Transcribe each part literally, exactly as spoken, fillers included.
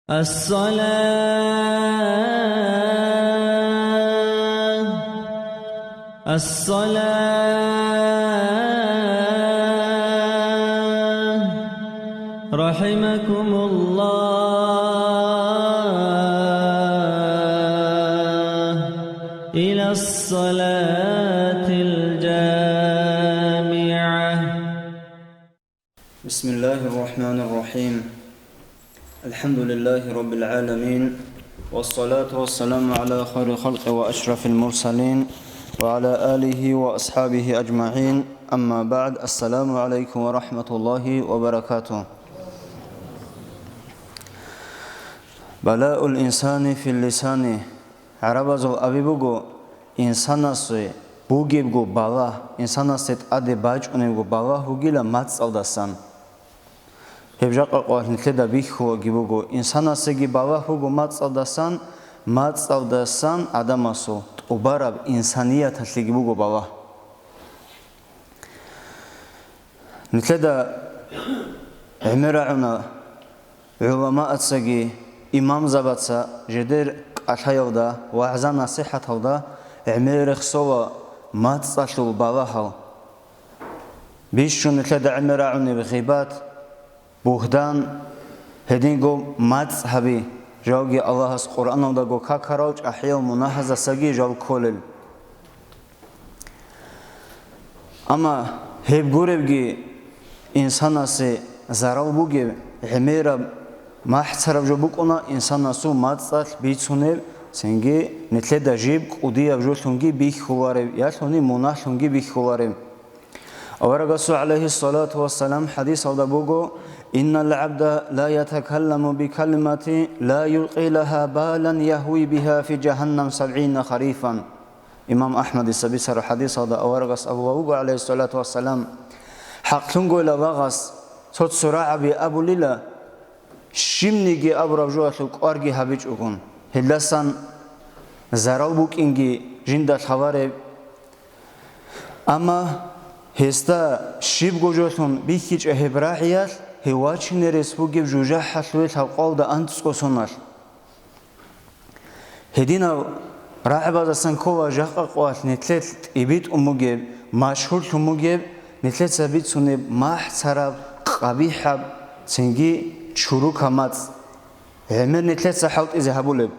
الصلاة، الصلاة، رحمكم الله، إلى الصلاة الجامعة. بسم الله الرحمن الرحيم. الحمد لله رب العالمين. والصلاة والسلام على خير الخلق وأشرف المرسلين وعلى آله وأصحابه أجمعين. أما بعد. السلام عليكم ورحمة الله وبركاته. بلاء الإنسان في اللسان. ГӀарабазул аби буго, инсанасе бугебго балагь, инсанасе тӀаде бачӀунебго балагь бугила мацӀалдасан. Гьеб жакъа къоялъ нилъеда бихьулаги буго, инсанасеги балагь буго мацӀалдасан, мацӀалдасан гӀадамасул тӀубараб инсанияталъеги буго балагь. Нилъеда гӀемер рагӀуна гӀуламаацаги имамзабаца жидер кӀалъаялда, вагӀза-насихӀаталда гӀемер рехсола мацӀалъул балагьал. Бищун нилъеда гӀемер рагӀунеб гъибат, бугьдан, гьединго мацӀ гьаби, жалги Аллагьас Къуръаналдаго какарал чӀахӀиял мунагьазасаги жал кколел. Амма гьеб гуребги, инсанасе зарал бугеб, гӀемераб, махӀцараб жо букӀуна инсанасул мацӀалъ бицунеб, цинги нилъеда жиб кӀудияб жолъунги бихьулареб, ялъуни мунагьлъунги бихьулареб. Аварагасул, гӀалайгьиссалату вассалам, хӀадисалда буго: «Иннал гӀабда ла ятакалламу бикалимати ла юлкъи лагьа балан ягьви бигьа фи жагьаннам сабгӀина харифан». Имам АхӀмадица бицараб хӀадисалда аварагас абулеб буго, гӀалайгьиссалату вассалам: «ХӀакълъунгойила лагъас цо-цо рагӀаби абулила, щибниги абураб жоялъул кӀварги гьабичӀогун, гьелдасан зарал букӀинги жинда лъалареб. Амма гьесда щибго жолъун бихьичӀеб гьеб рагӀиялъ, гьев вачине рес бугеб жужахӀалъуве лъабкъоялда анцӀго соналъ». Гьединал рагӀабаздасан ккола жакъа къоялъ нилъелъ тӀибитӀун бугеб, машгьурлъун бугеб, нилъеца бицунеб махӀцараб, къабихӀаб, цинги чурукаб мацӀ. ГӀемер нилъеца хӀалтӀизе гьабулеб.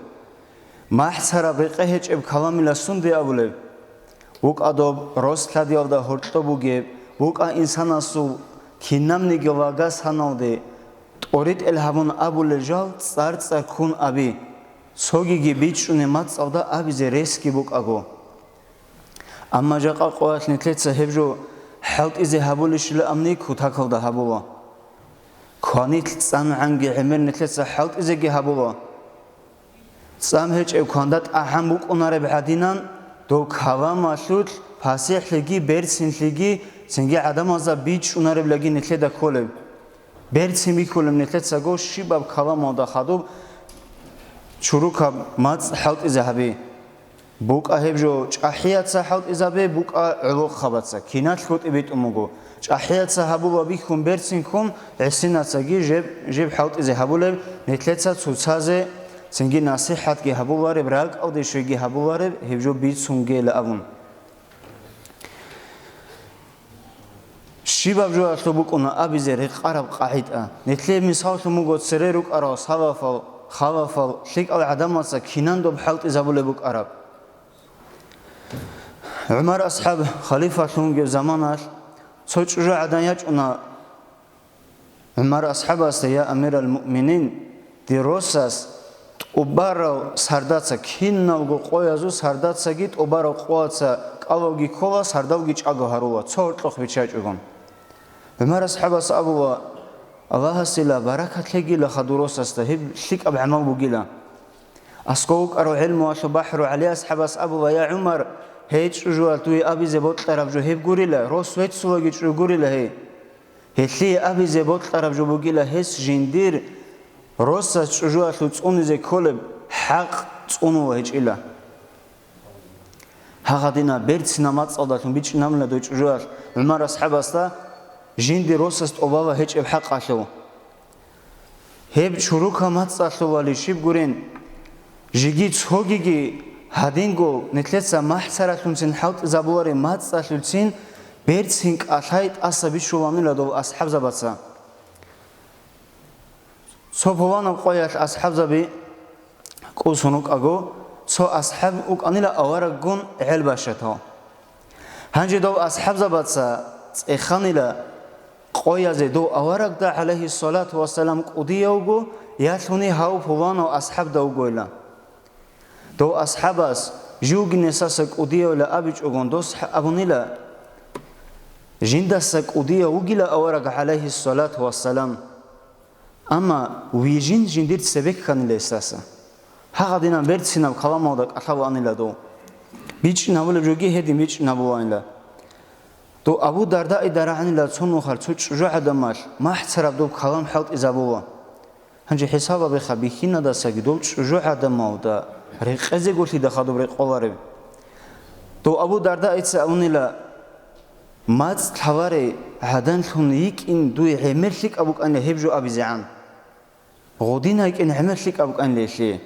МахӀцараб, рекъе гьечӀеб каламила сунде абулеб? БукӀа доб рос-лъадиялда гьоркьоб бугеб, букӀа инсанасул кинабниги лагъасаналде тӀоритӀел гьабун абулел жал цӀар-цӀар ккун аби, цогиги бичӀчӀунеб мацӀалда абизе ресги букӀаго. Амма жакъа къоялъ нилъеца гьеб жо хӀалтӀизе гьабулищилаамни кутакалда гьабула. Кванилъ цӀангӀанги гӀемер нилъеца хӀалтӀизеги гьабула. ЦӀам гьечӀеб кванда тӀагӀам букӀунареб гӀадинан, доб каламалъулъ пасихӀлъиги, берцинлъиги, цинги гӀадамазда бичӀчӀунареблаги нилъеда кколеб. Берцин бихьулеб нилъецаго щибаб каламалда хадуб чурукаб мацӀ хӀалтӀизе гьаби. БукӀа гьеб жо чӀахӀияца хӀалтӀизабе, букӀа гӀолохъабаца, киналъго тӀибитӀун буго. ЧӀахӀияца гьабула бихьун берцинлъун, гӀисинацаги жеб, жеб хӀалтӀизе гьабулеб, нилъеца цоцазе цинги насихӀатги гьабулареб, ракӀалде щвеги гьабулареб, гьеб жо бицунгейилан абун. Щибаб жоялъул букӀуна абизе рекъараб къагӀида. Нилъее мисаллъун буго цере рукӀарал салафал, халафал, лъикӀал гӀадамаца кинан доб хӀалтӀизабулеб букӀараб. ГӀумар асхӀаб халифалъун вугеб заманалъ цо чӀужу гӀадан ячӀуна ГӀумар асхӀабасда: «Я амирал муъминин, дир росас тӀубарал сардаца, киналго къоязул сардацаги тӀубарал къояца кӀалалги ккола, сардалги чӀаго гьарула, цо гьоркьохъ биччачӀогун». ГӀумар асхӀабас абула: «Аллагьасила баракат лъегила хадур росасда, гьеб лъикӀаб гӀамал бугила». Асков вукӀарав гӀелмуялъул бахӀарав ГӀали асхӀабас абула: «Я ГӀумар, гьей чӀужуялъ дуе абизе бокьараб жо гьеб гурила, рос веццулаги чӀужу гурила гьей». Гьелъие абизе бокьараб жо бугила гьес жиндир росас чӀужуялъул цӀунизе кколеб хӀакъ цӀунула гьечӀила. Гьагъадина берцина мацӀалдалъун бичӀчӀинабуна дой чӀужуялъ ГӀумар асхӀабасда жиндир росас тӀубала гьечӀеб хӀакъалъув. Гьеб чурукаб мацӀалъулали щиб гурин, жеги цогиги гьадинго нилъеца махӀцаралъунцин хӀалтӀизабулареб мацӀалъулцин берцин кӀалъай тӀаса бищуланила дов асхӀабзабаца. Цо пуланаб къоялъ асхӀабзаби кӀусун рукӀаго, цо асхӀаб вукӀанила авараггун гӀел бащатав. Гьанже дов асхӀабзабаца цӀеханила къоязе дов аварагда, гӀалайгьиссалату вассалам, кӀудиявго, ялъуни гьав пуланав асхӀабда вугойила. Дов асхӀабас живги несаса кӀудиявила абичӀогон дос абунила, жиндаса кӀудияв вугила авараг, гӀалайгьиссалату вассалам. Амма вижин жиндир цебе кканила гьесдаса. Гьагъадинан берцинаб каламалда кӀалъаваанила дов. БичӀчӀинабулеб жоги гьедин бичӀчӀинабулаанила. Дов Абу Дардаида рагӀанила цо нухалъ цо чӀужугӀадамалъ махӀцараб доб калам хӀалтӀизабула. Гьанже хӀисаб гьабеха, бихьинадасаги дов чӀужугӀадамалда рекъезеголъида хадуб рекъолареб. Дов Абу Дардаица абунила, мацӀ лъаларе гӀаданлъун йикӀин дуе гӀемер лъикӀаб букӀанила гьеб жо абизегӀан. Гъудин гьайкӀин гӀемер лъикӀаб букӀанила гьелъие.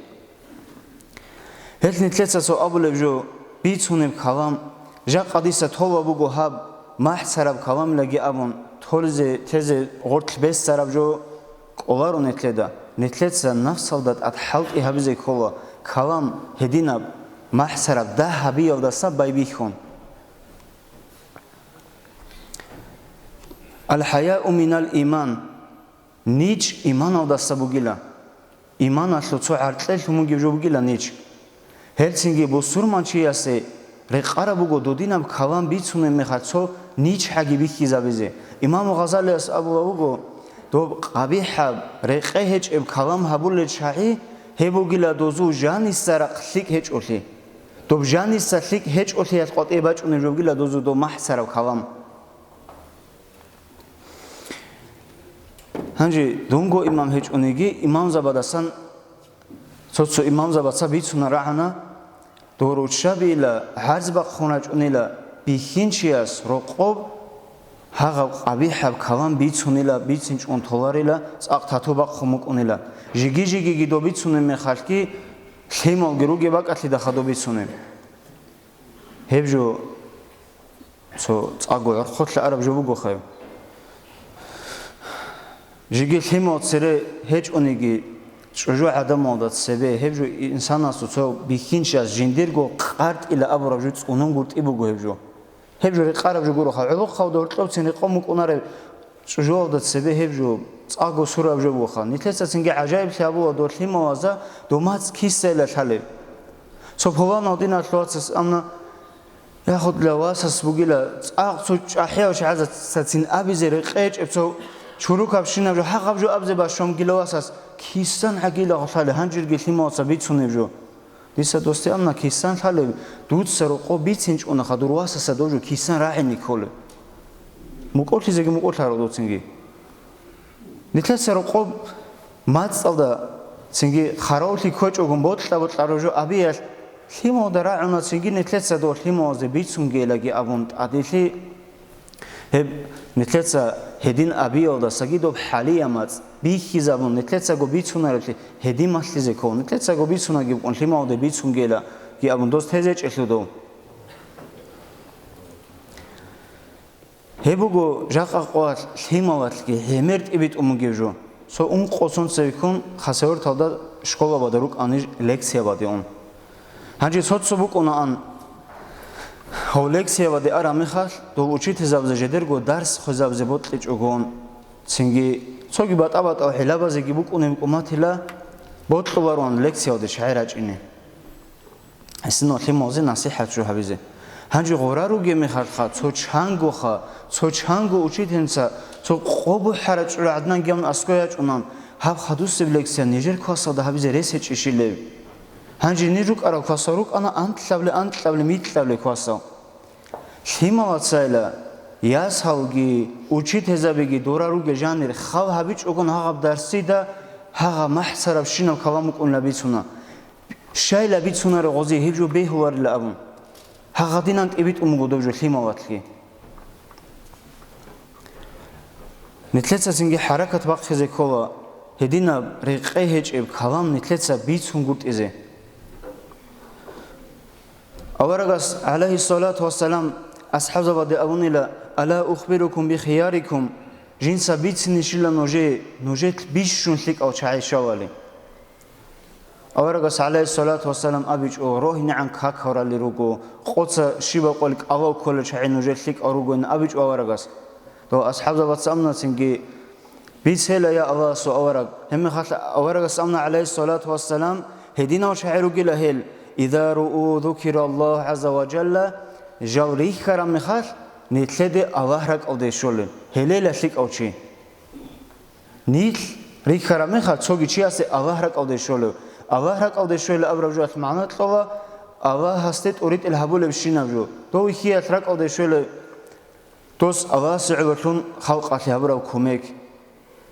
Гьелъ нилъеца цо абулеб жо, бицунеб калам, жакъа диса толаб буго гьаб, махӀцараб каламилаги абун, толизе тезе гъорлъ бессараб жо кӀоларо нилъеда. Нилъеца нафсалда тӀад хӀалтӀи гьабизе ккола калам гьединаб, махӀцараб дагь гьабиялдаса байбихьун. Ал-хӀаяу минал иман. НичӀ иманалдаса бугила. Иманалъул цо гӀаркьелъун бугеб жо бугила ничӀ. Гьелцинги бусурманчиясе рекъараб буго додинаб калам бицунеб мехалъ цо ничгӀаги бихьизабизе. Имаму Гъазалияс абулаб буго, доб къабихӀаб, рекъе гьечӀеб калам гьабулел чагӀи гьеб бугила дозул жаниса рахъ лъикӀ гьечӀолъи. Доб жаниса лъикӀ гьечӀолъиялъ къватӀибе бачӀунеб жо бугила дозул доб махӀцараб калам. Гьанже дунго имам гьечӀониги, имамзабадасан цо-цо имамзабаца бицуна рагӀана, дов руччабийила гӀарз бахъун рачӀунила бихьинчияс рокъоб гьагъаб къабихӀаб калам бицунила, бицинчӀун толарила, цӀакъ тату бахъун букӀунила. Жиги-жигиги доб бицунеб мехалъги лъималги ругеб бакӀалъида хадуб бицунеб. Гьеб жо цо цӀакъго гӀорхъолъа араб жо бугоха гьеб. Жеги лъимал цере гьечӀониги, чӀужугӀадамалда цебе гьеб жо инсанасул цо бихьинчияс жиндирго къартӀила абураб жо цӀунун гуртӀи буго гьеб жо. Гьеб жо рекъараб жо гуроха, гӀолохъавда гьоркьобцин рекъон букӀунареб чӀужуялда цебе гьеб жо цӀакъго сураб жо бугоха. Нилъецацинги гӀажаиблъи гьабула дов лъималазда дов мацӀ кисайила лъалеб. Цо пуланав диналъул вацас абуна, я, хутӀла васас бугила, цӀакъ цо чӀахӀияв чагӀазацин абизе рекъечӀеб цо чурукабщинаб жо, гьагъаб жо абизе бащун бугила васас, кисан гӀагила лъалеб, гьанжирги лъималаца бицунеб жо. Дица досде абуна, кисан лъалеб, дуца рокъоб бицинчӀунаха дур васаса дов жо кисан рагӀине кколеб. МукӀурлъизеги мукӀурлъаро дуцинги. Нилъеца рокъоб мацӀалда цинги хъаравуллъи ккечӀогун бокьа-бокьараб жо абиялъ, лъималда рагӀуна цинги нилъеца дов лъималазе бицунгелаги абун тӀаделъи. Гьеб нилъеца гьедин абиялдасаги доб хӀалия мацӀ бихьизабун, нилъецаго бицунареблъи гьедин малъизе ккола, нилъецаго бицунагиб кӀун лъималде бицунгелаги абун дос тезе чӀелъудав. Гьеб буго жакъа къоялъ лъималалъги гӀемер тӀибитӀун бугеб жо. Цо ункъо сон цевехун Хасавюрталда школабада рукӀани лекциябаде ун. Гьанже цо-цо букӀунаан, гьав лекциябаде араб мехалъ, дов учительзабазе жидерго дарс хвезабизе бокьичӀогон, цинги цоги батӀа-батӀал гӀиллабазеги букӀунеб букӀун батила, бокьулароан лекциялде чагӀи рачӀине. Гьесинал лъималазе насихӀат жо гьабизе. Гьанже гъура ругеб мехалъха, цо чангоха, цо чанго учительница, цо къо бухӀараб чӀужугӀадан гьавун аскӀой ячӀунан, гьаб хадусеб лекция нижер классалда гьабизе рес гьечӀищилеб? Гьанже ниж рукӀарал классал рукӀана анлъабли, анкьабли, микьабли классал. Лъималацайила, ясалги, учительзабиги дора ругел жанир хал гьабичӀогон гьагъаб дарсида гьагъа махӀцарабщинаб калам букӀунила бицуна. Щайила бицунаро гъози гьеб жо бегьуларила абун. Гьагъадинан тӀибитӀун буго доб жо лъималалъги. Нилъецацинги хӀаракат бахъизе ккола, гьединаб рекъей гьечӀеб калам нилъеца бицунгутӀизе. Аварагас, гӀалайгьиссалату вассалам, асхӀабзабаде абунила: «Ала ухбирукум бихиярикум?» Жинца бицинищила нужее, нужелъ бищун лъикӀал чагӀи щавали. Аварагас, гӀалайгьиссалату вассалам, абичӀо: «РогьинегӀан какал ралел руго, къоца щибаб къоялъ кӀалал кколел чагӀи нужелъ лъикӀал ругоин», абичӀо аварагас. Дов асхӀабзабаца амнацинги: «Бицела, я Аллагьасул авараг». Гьебмехалъ аварагас амна, гӀалайгьиссалату вассалам, гьединал чагӀи ругила гьел: «Иза руу зукира Аллагь гӀазза ва жалла», жал рихьараб мехалъ, нилъеде Аллагь ракӀалде щолел, гьелела лъикӀав чи. Нилъ рихьараб мехалъ цоги чиясе Аллагь ракӀалде щолев. Аллагь ракӀалде щвела абураб жоялъ магӀна кьола Аллагьасде тӀуритӀил гьабулебщинаб жо. Дов вихьиялъ ракӀалде щвела дос Аллагьасе гӀололъун халкъалъе гьабураб кумек.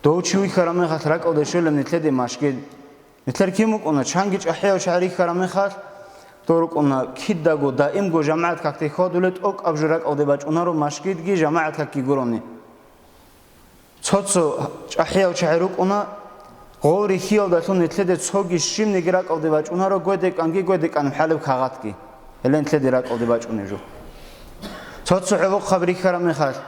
Дов чи вихьараб мехалъ ракӀалде щвела нилъеде машгид. Нилъер кин букӀуна, чанги чӀахӀияв чагӀи рихьараб мехалъ, дов рукӀуна кидаго даимго жамагӀат какде хьвадулел, тӀокӀаб жо ракӀалде бачӀунаро машгидги жамагӀат какги гурони. Цо-цо чӀахӀиял чагӀи рукӀуна, гъол рихьиялдалъун нилъеде цоги щибниги ракӀалде бачӀунаро, гведекӀанги гведекӀанаб хӀалеб кагъатги, гьеле нилъеде ракӀалде бачӀунеб жо. Цо-цо гӀолохъаб рихьараб мехалъ,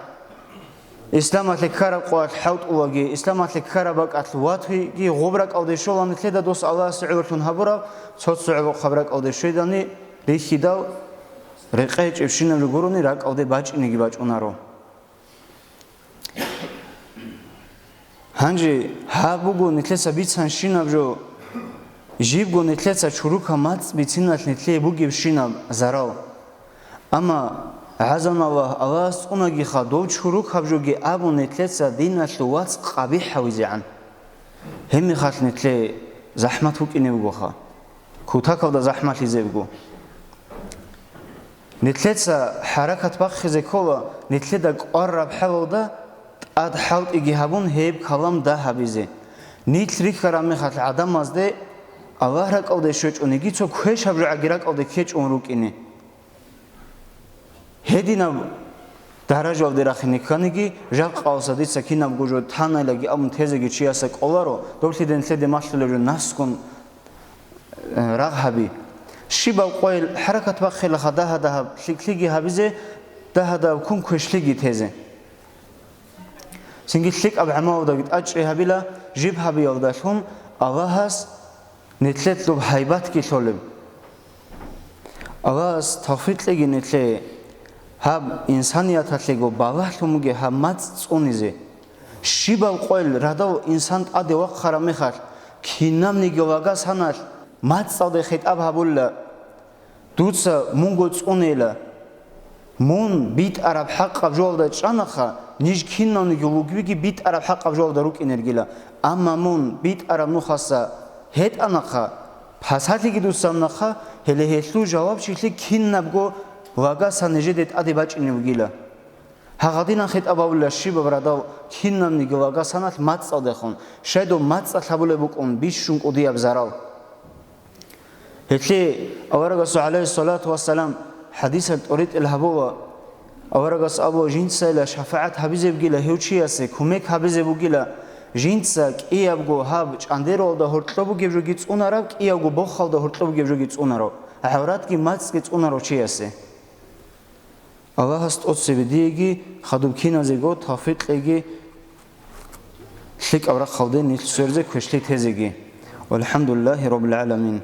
исламалъе ккараб къоялъ хӀалтӀулаги, исламалъе ккараб бакӀалъ ватиги гъоб ракӀалде щола нилъеда дос Аллагьасе гӀололъун гьабураб, цо-цо гӀолохъаб ракӀалде щведани рихьидал, рекъечӀебщинаб жо гурони ракӀалде бачӀинеги бачӀунаро. Гьанже гьаб буго нилъеца бицанщинаб жо, жибго нилъеца чурукаб мацӀ бициналъ нилъее бугебщинаб зарал. Амма гӀазаналлагь, Аллагьас цӀунагиха дов чурукаб жоги абун нилъеца диналъул вацӀ къабихӀ гьавизегӀан. Гьебмехалъ нилъее захӀмат букӀине бугоха, кутакалда захӀмалъизе буго. Нилъеца хӀаракат бахъизе ккола нилъеда кӀвараб хӀалалда тӀад хӀалтӀиги гьабун гьеб калам дагь гьабизе. Нилъ рихьараб мехалъ гӀадамазде Аллагь ракӀалде щвечӀониги цо квешаб жогӀаги ракӀалде ккечӀун рукӀине. Гьединаб даражалде рахине кканиги, жакъалса дица кинабго жо танайлаги абун тезеги чияса кӀоларо, дов лъиде нилъеде малъулеб жо нафсгун, э, рагъ гьаби. Щибаб къойил хӀаракат бахъилаха дагьа-дагьаб лъикӀлъиги гьабизе, дагьа-дагьаб ккун квешлъиги тезе. Цинги лъикӀаб гӀамалалдаги тӀадчӀей гьабила, жиб гьабиялдалъун Аллагьас нилъелъул гьайбатги лъолеб. Аллагьас тавфикъ кьеги нилъее гьаб инсанияталъего балагьлъун бугеб гьаб мацӀ цӀунизе. Щибаб къойил радал инсан тӀаде вахъараб мехалъ, кинабниги вагасаналъ мацӀалде хитӀаб гьабула. Дуца мунго цӀунейила. Мун битӀараб хӀакъаб жоялда чӀанаха, ниж киналниги лугбиги битӀараб хӀакъаб жоялда рукӀинергила. Амма мун битӀараб нухаса гьетӀанаха, пасалъиги дуцанаха, гьеле гьелъул жавабчилъи кинабго вагасан нижеде тӀаде бачӀине бугила. Гьагъадинан хитӀаб гьабула щибаб радал кинабниги вагасаналъ мацӀалдехун, щайдо мацӀалъ гьабулеб букӀун бищун кӀудияб зарал. Гьелъие аварагасул, гӀалайгьиссалату вассалам, хӀадисалъ тӀоритӀел гьабула, аварагас абула, жинцайила шафагӀат гьабизе бугила гьев чиясе, кумек гьабизе бугила, жинца кӀиябго гьаб чӀандералда гьоркьоб бугеб жоги цӀунараб, кӀиябго бохалда гьоркьоб бугеб жоги цӀунараб, гӀавратги мацӀги цӀунарав чиясе. Аллагьас тӀоцебе диеги хадуб киназего тавфикъ кьеги, лъикӀаб рахъалде нилъ сверзе квешлъи тезеги. ВалхӀамдулиллагьи раббил гӀаламин.